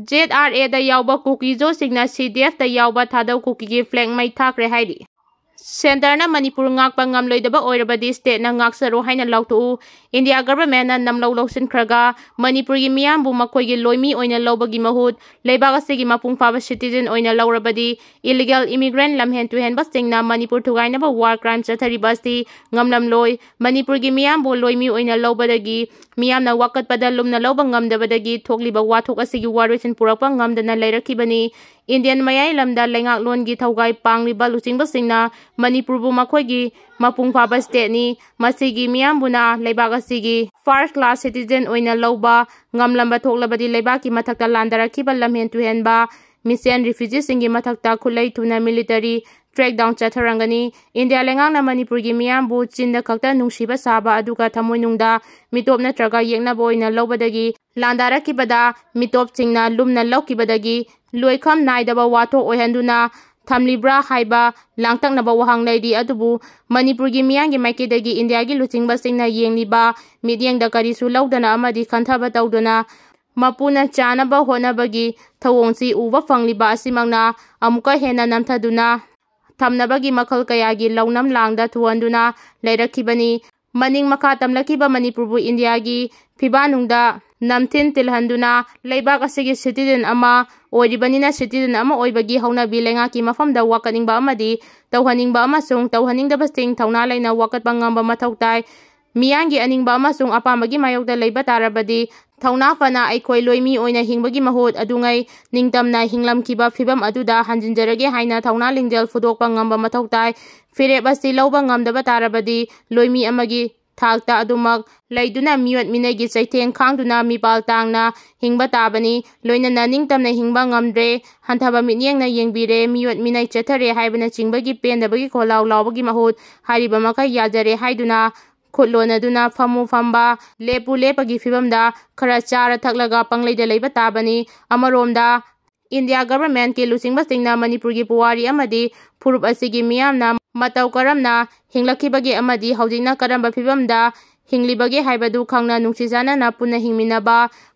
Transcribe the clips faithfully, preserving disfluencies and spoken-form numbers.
Z R ꯑꯦꯗ ꯌꯥꯎꯕ ꯀꯨꯀꯤꯖꯣꯁꯤꯡꯅ ꯁꯤ ꯗꯤ ꯑꯦꯐꯇ ꯌꯥꯎꯕ ꯊꯥꯗꯧ ꯀꯨꯀꯤꯒꯤ ꯐ꯭ꯂꯦꯒ ꯃꯩ ꯊꯥꯈ꯭ꯔꯦ ꯍꯥꯏꯔꯤ꯫ ꯁꯦꯟꯇꯔꯅ ꯃꯅꯤꯄꯨꯔ ꯉꯥꯛꯄ ꯉꯝꯂꯣꯏꯗꯕ ꯑꯣꯏꯔꯕꯗꯤ ꯁ꯭ꯇꯦꯠꯅ ꯉꯥꯛꯆꯔꯣ ꯍꯥꯏꯅ ꯂꯥꯎꯊꯣꯛꯎ꯫ ꯏꯟꯗꯤꯌꯥ ꯒꯚꯔꯟꯃꯦꯟꯠꯅ ꯅꯝꯂꯧ ꯂꯧꯁꯤꯟꯈ꯭ꯔꯒ ꯃꯅꯤꯄꯨꯔꯒꯤ ꯃꯤꯌꯥꯝꯕꯨ ꯃꯈꯣꯏꯒꯤ ꯂꯣꯏꯃꯤ ꯑꯣꯏꯅ ꯂꯧꯕꯒꯤ ꯃꯍꯨꯠ ꯂꯩꯕꯥꯛ ꯑꯁꯤꯒꯤ ꯃꯄꯨꯡ ꯐꯥꯕ ꯁꯤꯇꯤꯖꯦꯟ ꯑꯣꯏꯅ ꯂꯧꯔꯕꯗꯤ ꯏꯂꯤꯒꯦꯜ ꯏꯃꯤꯒ꯭ꯔꯦꯟꯠ ꯂꯝꯍꯦꯟ ꯇꯨꯍꯦꯟꯕꯁꯤꯡꯅ ꯃꯅꯤꯄꯨꯔ ꯊꯨꯒꯥꯏꯅꯕ ꯋꯥꯔ ꯀ꯭ꯔꯥꯏꯝ ꯆꯠꯊꯔꯤꯕ ꯑꯁꯤ ꯉꯝꯂꯝꯂꯣꯏ꯫ ꯃꯅꯤꯄꯨꯔꯒꯤ ꯃꯤꯌꯥꯝꯕꯨ ꯂꯣꯏꯃꯤ ꯑꯣꯏꯅ ꯂꯧꯕꯗꯒꯤ ꯃꯤꯌꯥꯝꯅ ꯋꯥꯀꯠꯄꯗ ꯂꯨꯝꯅ ꯂꯧꯕ ꯉꯝꯗꯕꯗꯒꯤ ꯊꯣꯛꯂꯤꯕ ꯋꯥꯊꯣꯛ ꯑꯁꯤꯒꯤ ꯋꯥꯔꯣꯏꯁꯤꯟ ꯄꯨꯔꯛꯄ ꯉꯝꯗꯅ ꯂꯩꯔꯛꯈꯤꯕꯅꯤ꯫ ꯏꯟꯗꯤꯌꯟ ꯃꯌꯥꯏ ꯂꯝꯗ ꯂꯩꯉꯥꯛꯂꯣꯟꯒꯤ ꯊꯧꯒꯥꯏ ꯄꯥꯡꯂꯤꯕ ꯂꯨꯆꯤꯡꯕꯁꯤꯡꯅ ꯃꯅꯤꯄꯨꯔꯕꯨ ꯃꯈꯣꯏꯒꯤ ꯃꯄꯨꯡ ꯐꯥꯕ ꯁ꯭ꯇꯦꯠꯅꯤ, ꯃꯁꯤꯒꯤ ꯃꯤꯌꯥꯝꯕꯨꯅ ꯂꯩꯕꯥꯛ ꯑꯁꯤꯒꯤ ꯐꯥꯔꯁ ꯀ꯭ꯂꯥꯁ ꯁꯤꯇꯤꯖꯦꯟ ꯑꯣꯏꯅ ꯂꯧꯕ ꯉꯝꯂꯝꯕ ꯊꯣꯛꯂꯕꯗꯤ ꯂꯩꯕꯥꯛꯀꯤ ꯃꯊꯛꯇ ꯂꯥꯟꯗꯥꯔꯛꯈꯤꯕ ꯂꯝꯍꯦꯟ ꯇꯨꯍꯦꯟꯕ ꯃꯤꯁꯦꯟ ꯔꯤꯐ꯭ꯌꯨꯖꯤꯁꯤꯡꯒꯤ ꯃꯊꯛꯇ ꯈꯨꯠꯂꯩ ꯊꯨꯅ ꯃꯤꯂꯤꯇꯔꯤ ꯀ꯭ꯔꯦꯛꯗꯥꯎꯟ ꯆꯠꯊꯔꯝꯒꯅꯤ꯫ ꯏꯟꯗꯤꯌꯥ ꯂꯩꯉꯥꯛꯅ ꯃꯅꯤꯄꯨꯔꯒꯤ ꯃꯤꯌꯥꯝꯕꯨ ꯆꯤꯟꯗ ꯈꯛꯇ ꯅꯨꯡꯁꯤꯕ ꯁꯥꯕ ꯑꯗꯨꯒ ꯊꯃꯣꯏꯅꯨꯡꯗ ꯃꯤꯇꯣꯞ ꯅꯠꯇ꯭ꯔꯒ ꯌꯦꯛꯅꯕ ꯑꯣꯏꯅ ꯂꯧꯕꯗꯒꯤ ꯂꯥꯟꯗꯥꯔꯛꯈꯤꯕꯗ ꯃꯤꯇꯣꯞꯁꯤꯡꯅ ꯂꯨꯝꯅ ꯂꯧꯈꯤꯕꯗꯒꯤ ꯂꯣꯏꯈꯝ ꯅꯥꯏꯗꯕ ꯋꯥꯊꯣꯛ ꯑꯣꯏꯍꯟꯗꯨꯅ ꯊꯝꯂꯤꯕ꯭ꯔꯥ ꯍꯥꯏꯕ ꯂꯥꯡꯇꯛꯅꯕ ꯋꯥꯍꯪ ꯂꯩꯔꯤ꯫ ꯑꯗꯨꯕꯨ ꯃꯅꯤꯄꯨꯔꯒꯤ ꯃꯤꯌꯥꯝꯒꯤ ꯃꯥꯏꯀꯩꯗꯒꯤ ꯏꯟꯗꯤꯌꯥꯒꯤ ꯂꯨꯆꯤꯡꯕꯁꯤꯡꯅ ꯌꯦꯡꯂꯤꯕ ꯃꯤꯠꯌꯦꯡꯗ ꯀꯔꯤꯁꯨ ꯂꯧꯗꯅ ꯑꯃꯗꯤ ꯈꯟꯊꯕ ꯇꯧꯗꯅ ꯃꯄꯨꯅ ꯆꯥꯅꯕ ꯍꯣꯠꯅꯕꯒꯤ ꯊꯧꯑꯣꯡꯁꯤ ꯎꯕ ꯐꯪꯂꯤꯕ ꯑꯁꯤꯃꯛꯅ ꯑꯃꯨꯛꯀ ꯍꯦꯟꯅ ꯅꯝꯊꯗꯨꯅ ꯊꯝꯅꯕꯒꯤ ꯃꯈꯜ ꯀꯌꯥꯒꯤ ꯂꯧꯅꯝ ꯂꯥꯡꯗ ꯊꯨꯍꯟꯗꯨꯅ ꯂꯩꯔꯛꯈꯤꯕꯅꯤ꯫ ꯃꯅꯤꯡ ꯃꯈꯥ ꯇꯝꯂꯛꯈꯤꯕ ꯃꯅꯤꯄꯨꯔꯕꯨ ꯏꯟꯗꯤꯌꯥꯒꯤ ꯐꯤꯕꯥꯟꯅꯨꯡꯗ ꯅꯝꯊꯤꯟ ꯇꯤꯜꯍꯟꯗꯨꯅ ꯂꯩꯕꯥꯛ ꯑꯁꯤꯒꯤ ꯁꯤꯇꯤꯖꯦꯟ ꯑꯃ ꯑꯣꯏꯔꯤꯕꯅꯤꯅ ꯁꯤꯇꯤꯖꯦꯟ ꯑꯃ ꯑꯣꯏꯕꯒꯤ ꯍꯧꯅꯕꯤ ꯂꯩꯉꯥꯛꯀꯤ ꯃꯐꯝꯗ ꯋꯥꯀꯠꯅꯤꯡꯕ ꯑꯃꯗꯤ ꯇꯧꯍꯟꯅꯤꯡꯕ ꯑꯃꯁꯨꯡ ꯇꯧꯍꯟꯅꯤꯡꯗꯕꯁꯤꯡ ꯊꯧꯅꯥ ꯂꯩꯅ ꯋꯥꯀꯠꯄ ꯉꯝꯕ ꯃꯊꯧ ꯇꯥꯏ꯫ ꯃꯤꯌꯥꯝꯒꯤ ꯑꯅꯤꯡꯕ ꯑꯃꯁꯨꯡ ꯑꯄꯥꯝꯕꯒꯤ ꯃꯥꯌꯣꯛꯇ ꯂꯩꯕ ꯇꯥꯔꯕꯗꯤ ꯊꯧꯅꯥ ꯐꯅ ꯑꯩꯈꯣꯏ ꯂꯣꯏꯃꯤ ꯑꯣꯏꯅ ꯍꯤꯡꯕꯒꯤ ꯃꯍꯨꯠ ꯑꯗꯨꯉꯩ ꯅꯤꯡꯇꯝꯅ ꯍꯤꯡꯂꯝꯈꯤꯕ ꯐꯤꯕꯝ ꯑꯗꯨꯗ ꯍꯟꯖꯤꯟꯖꯔꯒꯦ ꯍꯥꯏꯅ ꯊꯧꯅꯥ ꯂꯤꯡꯖꯦꯜ ꯐꯨꯗꯣꯛꯄ ꯉꯝꯕ ꯃꯊꯧ ꯇꯥꯏ꯫ ꯐꯤꯔꯦꯞ ꯑꯁꯤ ꯂꯧꯕ ꯉꯝꯗꯕ ꯇꯥꯔꯕꯗꯤ ꯂꯣꯏꯃꯤ ꯑꯃꯒꯤ ꯊꯥꯛꯇ ꯑꯗꯨꯃꯛ ꯂꯩꯗꯨꯅ ꯃꯤꯑꯣꯠ ꯃꯤꯅꯩꯒꯤ ꯆꯩꯊꯦꯡ ꯈꯥꯡꯗꯨꯅ ꯃꯤꯄꯥꯜ ꯇꯥꯡꯅ ꯍꯤꯡꯕ ꯇꯥꯕꯅꯤ꯫ ꯂꯣꯏꯅꯅ ꯅꯤꯡꯇꯝꯅ ꯍꯤꯡꯕ ꯉꯝꯗ꯭ꯔꯦ, ꯍꯟꯊꯕ ꯃꯤꯠꯌꯦꯡꯅ ꯌꯦꯡꯕꯤꯔꯦ, ꯃꯤꯑꯣꯠ ꯃꯤꯅꯩ ꯆꯠꯊꯔꯦ ꯍꯥꯏꯕꯅꯆꯤꯡꯕꯒꯤ ꯄꯦꯟꯗꯕꯒꯤ ꯈꯣꯜꯂꯥꯎ ꯂꯥꯎꯕꯒꯤ ꯃꯍꯨꯠ ꯍꯥꯏꯔꯤꯕ ꯃꯈꯩ ꯌꯥꯖꯔꯦ ꯍꯥꯏꯗꯨꯅ ꯈꯨꯠ ꯂꯣꯟꯅꯗꯨꯅ ꯐꯝꯃꯨ ꯐꯝꯕ, ꯂꯦꯞꯄꯨ ꯂꯦꯞꯄꯒꯤ ꯐꯤꯕꯝꯗ ꯈꯔ ꯆꯥꯔ ꯊꯛꯂꯒ ꯄꯪꯂꯩꯗ ꯂꯩꯕ ꯇꯥꯕꯅꯤ꯫ ꯑꯃꯔꯣꯝꯗ ꯏꯟꯗꯤꯌꯥ ꯒꯚꯔꯟꯃꯦꯟꯠꯀꯤ ꯂꯨꯆꯤꯡꯕꯁꯤꯡꯅ ꯃꯅꯤꯄꯨꯔꯒꯤ ꯄꯨꯋꯥꯔꯤ ꯑꯃꯗꯤ ꯐꯨꯔꯨꯞ ꯑꯁꯤꯒꯤ ꯃꯤꯌꯥꯝꯅ ꯃꯇꯧ ꯀꯔꯝꯅ ꯍꯤꯡꯂꯛꯈꯤꯕꯒꯦ ꯑꯃꯗꯤ ꯍꯧꯖꯤꯛꯅ ꯀꯔꯝꯕ ꯐꯤꯕꯝꯗ ꯍꯤꯡꯂꯤꯕꯒꯦ ꯍꯥꯏꯕꯗꯨ ꯈꯪꯅ ꯅꯨꯡꯁꯤ ꯆꯥꯟꯅꯅ ꯄꯨꯟꯅ ꯍꯤꯡꯃꯤꯟꯅꯕ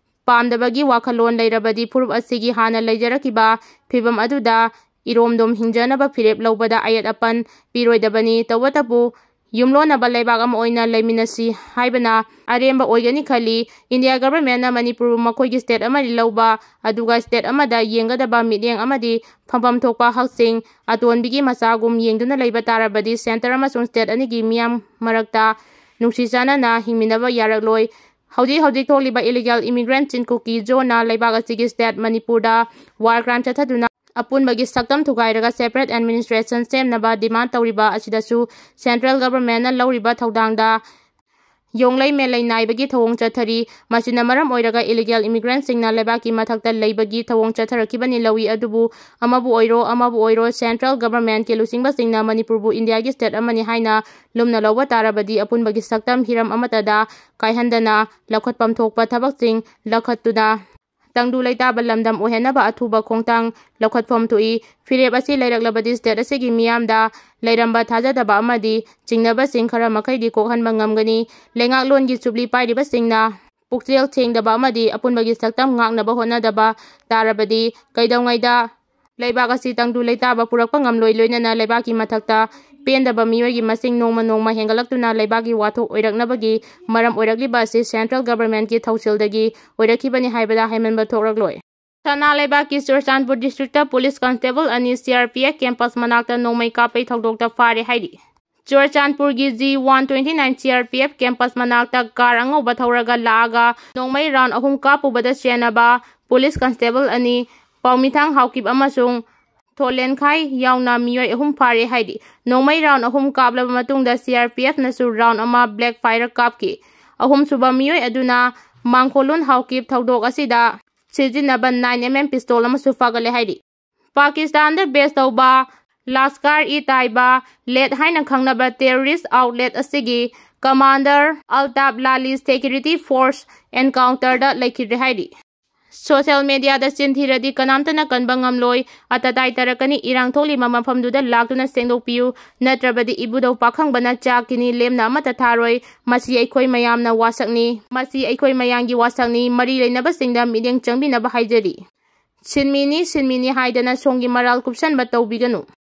ꯄꯥꯝꯗꯕꯒꯤ ꯋꯥꯈꯜꯂꯣꯟ ꯂꯩꯔꯕꯗꯤ ꯐꯨꯔꯨꯞ ꯑꯁꯤꯒꯤ ꯍꯥꯟꯅ ꯂꯩꯖꯔꯛꯈꯤꯕ ꯐꯤꯕꯝ ꯑꯗꯨꯗ ꯏꯔꯣꯝꯗꯣꯝ ꯍꯤꯡꯖꯅꯕ ꯐꯤꯔꯦꯞ ꯂꯧꯕꯗ ꯑꯌꯦꯠ ꯑꯄꯟ ꯄꯤꯔꯣꯏꯗꯕꯅꯤ꯫ ꯇꯧꯕꯇꯕꯨ ꯌꯨꯝꯂꯣꯟꯅꯕ ꯂꯩꯕꯥꯛ ꯑꯃ ꯑꯣꯏꯅ ꯂꯩꯃꯤꯟꯅꯁꯤ ꯍꯥꯏꯕꯅ ꯑꯔꯦꯝꯕ ꯑꯣꯏꯒꯅꯤ ꯈꯜꯂꯤ꯫ ꯏꯟꯗꯤꯌꯥ ꯒꯚꯔꯟꯃꯦꯟꯠꯅ ꯃꯅꯤꯄꯨꯔꯕꯨ ꯃꯈꯣꯏꯒꯤ ꯁ꯭ꯇꯦꯠ ꯑꯃꯅꯤ ꯂꯧꯕ, ꯑꯗꯨꯒ ꯁ꯭ꯇꯦꯠ ꯑꯃꯗ ꯌꯦꯡꯒꯗꯕ ꯃꯤꯠꯌꯦꯡ ꯑꯃꯗꯤ ꯐꯝꯐꯝ ꯊꯣꯛꯄ ꯍꯛꯁꯤꯡ ꯑꯇꯣꯟꯕꯤꯒꯤ ꯃꯆꯥꯒꯨꯝ ꯌꯦꯡꯗꯨꯅ ꯂꯩꯕ ꯇꯥꯔꯕꯗꯤ ꯁꯦꯟꯇꯔ ꯑꯃꯁꯨꯡ ꯁ꯭ꯇꯦꯠ ꯑꯅꯤꯒꯤ ꯃꯤꯌꯥꯝ ꯃꯔꯛꯇ ꯅꯨꯡꯁꯤ ꯆꯥꯟꯅꯅ ꯍꯤꯡꯃꯤꯟꯅꯕ ꯌꯥꯔꯛꯂꯣꯏ꯫ ꯍꯧꯖꯤꯛ ꯍꯧꯖꯤꯛ ꯊꯣꯛꯂꯤꯕ ꯏꯂꯤꯒꯦꯜ ꯏꯃꯤꯒ꯭ꯔꯦꯟꯠꯁꯤꯡ ꯀꯨꯀꯤ ꯖꯣꯅ ꯂꯩꯕꯥꯛ ꯑꯁꯤꯒꯤ ꯁ꯭ꯇꯦꯠ ꯃꯅꯤꯄꯨꯔꯗ ꯋꯥꯔ ꯀ꯭ꯔꯥꯏꯝ ꯆꯠꯊꯗꯨꯅ ꯑꯄꯨꯟꯕꯒꯤ ꯁꯛꯇꯝ ꯊꯨꯒꯥꯏꯔꯒ ꯁꯦꯄꯔꯦꯠ ꯑꯦꯗꯃꯤꯅꯤꯁꯇ꯭ꯔꯦꯁꯟ ꯁꯦꯝꯅꯕ ꯗꯤꯃꯥꯟ ꯇꯧꯔꯤꯕ ꯑꯁꯤꯗꯁꯨ ꯁꯦꯟꯇ꯭ꯔꯦꯜ ꯒꯚꯔꯟꯃꯦꯟꯠꯅ ꯂꯧꯔꯤꯕ ꯊꯧꯗꯥꯡꯗ ꯌꯣꯡꯂꯩ ꯃꯦꯂꯩ ꯅꯥꯏꯕꯒꯤ ꯊꯧꯑꯣꯡ ꯆꯠꯊꯔꯤ꯫ ꯃꯁꯤꯅ ꯃꯔꯝ ꯑꯣꯏꯔꯒ ꯏꯂꯤꯒꯦꯜ ꯏꯃꯤꯒ꯭ꯔꯦꯟꯠꯁꯤꯡꯅ ꯂꯩꯕꯥꯛꯀꯤ ꯃꯊꯛꯇ ꯂꯩꯕꯒꯤ ꯊꯧꯑꯣꯡ ꯆꯠꯊꯔꯛꯈꯤꯕꯅꯤ ꯂꯧꯏ꯫ ꯑꯗꯨꯕꯨ ꯑꯃꯕꯨ ꯑꯣꯏꯔꯣ, ꯑꯃꯕꯨ ꯑꯣꯏꯔꯣ, ꯁꯦꯟꯇ꯭ꯔꯦꯜ ꯒꯚꯔꯟꯃꯦꯟꯠꯀꯤ ꯂꯨꯆꯤꯡꯕꯁꯤꯡꯅ ꯃꯅꯤꯄꯨꯔꯕꯨ ꯏꯟꯗꯤꯌꯥꯒꯤ ꯁ꯭ꯇꯦꯠ ꯑꯃꯅꯤ ꯍꯥꯏꯅ ꯂꯨꯝꯅ ꯂꯧꯕ ꯇꯥꯔꯕꯗꯤ ꯑꯄꯨꯟꯕꯒꯤ ꯁꯛꯇꯝ ꯍꯤꯔꯝ ꯑꯃꯠꯇꯗ ꯀꯥꯏꯍꯟꯗꯅ ꯂꯧꯈꯠꯐꯝ ꯊꯣꯛꯄ ꯊꯕꯛꯁꯤꯡ ꯂꯧꯈꯠꯇꯨꯅ ꯇꯪꯗꯨ ꯂꯩꯇꯥꯕ ꯂꯝꯗꯝ ꯑꯣꯏꯍꯟꯅꯕ ꯑꯊꯨꯕ ꯈꯣꯡꯊꯥꯡ ꯂꯧꯈꯠꯐꯝ ꯊꯣꯛꯏ꯫ ꯐꯤꯔꯦꯞ ꯑꯁꯤ ꯂꯩꯔꯛꯂꯕꯗꯤ ꯁ꯭ꯇꯦꯠ ꯑꯁꯤꯒꯤ ꯃꯤꯌꯥꯝꯗ ꯂꯩꯔꯝꯕ ꯊꯥꯖꯗꯕ ꯑꯃꯗꯤ ꯆꯤꯡꯅꯕꯁꯤꯡ ꯈꯔ ꯃꯈꯩꯗꯤ ꯀꯣꯛꯍꯟꯕ ꯉꯝꯒꯅꯤ꯫ ꯂꯩꯉꯥꯛꯂꯣꯟꯒꯤ ꯆꯨꯞꯂꯤ ꯄꯥꯏꯔꯤꯕꯁꯤꯡꯅ ꯄꯨꯛꯆꯦꯜ ꯁꯦꯡꯗꯕ ꯑꯃꯗꯤ ꯑꯄꯨꯟꯕꯒꯤ ꯁꯛꯇꯝ ꯉꯥꯛꯅꯕ ꯍꯣꯠꯅꯗꯕ ꯇꯥꯔꯕꯗꯤ ꯀꯩꯗꯧꯉꯩꯗ ꯂꯩꯕꯥꯛ ꯑꯁꯤ ꯇꯪꯗꯨ ꯂꯩꯇꯥꯕ ꯄꯨꯔꯛꯄ ꯉꯝꯂꯣꯏ, ꯂꯣꯏꯅꯅ ꯂꯩꯕꯥꯛꯀꯤ ꯃꯊꯛꯇ ꯄꯦꯟꯗꯕ ꯃꯤꯑꯣꯏꯒꯤ ꯃꯁꯤꯡ ꯅꯣꯡꯃ ꯅꯣꯡꯃ ꯍꯦꯟꯒꯠꯂꯛꯇꯨꯅ ꯂꯩꯕꯥꯛꯀꯤ ꯋꯥꯊꯣꯛ ꯑꯣꯏꯔꯛꯅꯕꯒꯤ ꯃꯔꯝ ꯑꯣꯏꯔꯛꯂꯤꯕ ꯑꯁꯤ ꯁꯦꯟꯇ꯭ꯔꯦꯜ ꯒꯚꯔꯟꯃꯦꯟꯠꯀꯤ ꯊꯧꯁꯤꯜꯗꯒꯤ ꯑꯣꯏꯔꯛꯈꯤꯕꯅꯤ ꯍꯥꯏꯕꯗ ꯍꯥꯏꯃꯟꯕ ꯊꯣꯛꯂꯛꯂꯣꯏ꯫ ꯁꯅꯥ ꯂꯩꯕꯥꯛꯀꯤ ꯆꯨꯔꯆꯥꯟꯄꯨꯔ ꯗꯤꯁꯇ꯭ꯔꯤꯛꯇ ꯄꯨꯂꯤꯁ ꯀꯟꯁꯇꯦꯕꯜ ꯑꯅꯤ C R P F campus ꯃꯅꯥꯛꯇ ꯅꯣꯡꯃꯩ ꯀꯥꯞꯄꯩ ꯊꯧꯗꯣꯛꯇ ꯐꯥꯔꯦ ꯍꯥꯏꯔꯤ꯫ ꯆꯨꯔꯆꯥꯟꯄꯨꯔꯒꯤ G one twenty nine C R P F campus ꯃꯅꯥꯛꯇ ꯀꯥꯔ ꯑꯉꯧꯕ ꯊꯧꯔꯒ ꯂꯥꯛꯑꯒ ꯅꯣꯡꯃꯩ ꯔꯥꯎꯟ ꯑꯍꯨꯝ ꯀꯥꯞꯄꯨꯕꯗ ꯆꯦꯟꯅꯕ ꯄꯨꯂꯤꯁ ꯀꯟꯁꯇꯦꯕꯜ ꯑꯅꯤ ꯄꯥꯎꯃꯤꯊꯥꯡ ꯍꯥꯎꯀꯤꯞ ꯑꯃꯁꯨꯡ ꯊꯣꯂꯦꯟꯈꯥꯏ ꯌꯥꯎꯅ ꯃꯤꯑꯣꯏ ꯑꯍꯨꯝ ꯐꯥꯔꯦ ꯍꯥꯏꯔꯤ꯫ ꯅꯣꯡꯃꯩ ꯔꯥꯎꯟ ꯑꯍꯨꯝ ꯀꯥꯞꯂꯕ ꯃꯇꯨꯡꯗ ꯁꯤ ꯑꯥꯔ ꯄꯤ ꯑꯦꯐꯅꯁꯨ ꯔꯥꯎꯟ ꯑꯃ ꯕ꯭ꯂꯦꯛ ꯐꯥꯏꯌꯔ ꯀꯥꯞꯈꯤ꯫ ꯑꯍꯨꯝꯁꯨꯕ ꯃꯤꯑꯣꯏ ꯑꯗꯨꯅ ꯃꯥꯡꯈꯣꯂꯨꯟ ꯍꯥꯎꯀꯤꯞ ꯊꯧꯗꯣꯛ ꯑꯁꯤꯗ ꯁꯤꯖꯤꯟꯅꯕ ꯅꯥꯏꯟ ꯑꯦꯝ ꯑꯦꯝ ꯄꯤꯁꯇꯣꯜ ꯑꯃꯁꯨ ꯐꯥꯒꯠꯂꯦ ꯍꯥꯏꯔꯤ꯫ ꯄꯥꯀꯤꯁꯇꯥꯟꯗ ꯕꯦꯁ ꯇꯧꯕ ꯂꯥꯁꯀꯥꯔ ꯏ ꯇꯥꯏꯕꯥ ꯂꯦꯠ ꯍꯥꯏꯅ ꯈꯪꯅꯕ ꯇꯦꯔꯣꯔꯤꯁ ꯑꯥꯎꯠꯂꯦꯠ ꯑꯁꯤꯒꯤ ꯀꯃꯥꯟꯗꯔ ꯑꯜꯇꯥꯞ ꯂꯥꯂꯤ ꯁꯦꯀ꯭ꯌꯨꯔꯤꯇꯤ ꯐꯣꯔꯁ ꯑꯦꯟꯀꯥꯎꯟꯇꯔꯗ ꯂꯩꯈꯤꯗ꯭ꯔꯦ ꯍꯥꯏꯔꯤ꯫ ꯁꯣꯁꯤꯌꯦꯜ ꯃꯦꯗꯤꯌꯥꯗ ꯆꯤꯟ ꯊꯤꯔꯗꯤ ꯀꯅꯥꯝꯇꯅ ꯀꯟꯕ ꯉꯝꯂꯣꯏ꯫ ꯑꯇꯇꯥꯏ ꯇꯥꯔꯛꯀꯅꯤ꯫ ꯏꯔꯥꯡ ꯊꯣꯛꯂꯤꯕ ꯃꯐꯝꯗꯨꯗ ꯂꯥꯛꯇꯨꯅ ꯁꯦꯡꯗꯣꯛꯄꯤꯌꯨ, ꯅꯠꯇ꯭ꯔꯕꯗꯤ ꯏꯕꯨꯙꯧ ꯄꯥꯈꯪꯕꯅ ꯆꯥꯛꯈꯤꯅꯤ, ꯂꯦꯝꯅ ꯑꯃꯠꯇ ꯊꯥꯔꯣꯏ꯫ ꯃꯁꯤ ꯑꯩꯈꯣꯏ ꯃꯌꯥꯝꯅ ꯋꯥꯁꯛꯅꯤ꯫ ꯃꯁꯤ ꯑꯩꯈꯣꯏ ꯃꯌꯥꯝꯒꯤ ꯋꯥꯁꯛꯅꯤ꯫ ꯃꯔꯤ ꯂꯩꯅꯕꯁꯤꯡꯗ ꯃꯤꯠꯌꯦꯡ ꯆꯪꯕꯤꯅꯕ ꯍꯥꯏꯖꯔꯤ꯫ ꯁꯤꯟꯃꯤꯅꯤ, ꯁꯤꯟꯃꯤꯅꯤ ꯍꯥꯏꯗꯅ ꯁꯣꯝꯒꯤ ꯃꯔꯥꯜ ꯀꯨꯞꯁꯟꯕ ꯇꯧꯕꯤꯒꯅꯨ꯫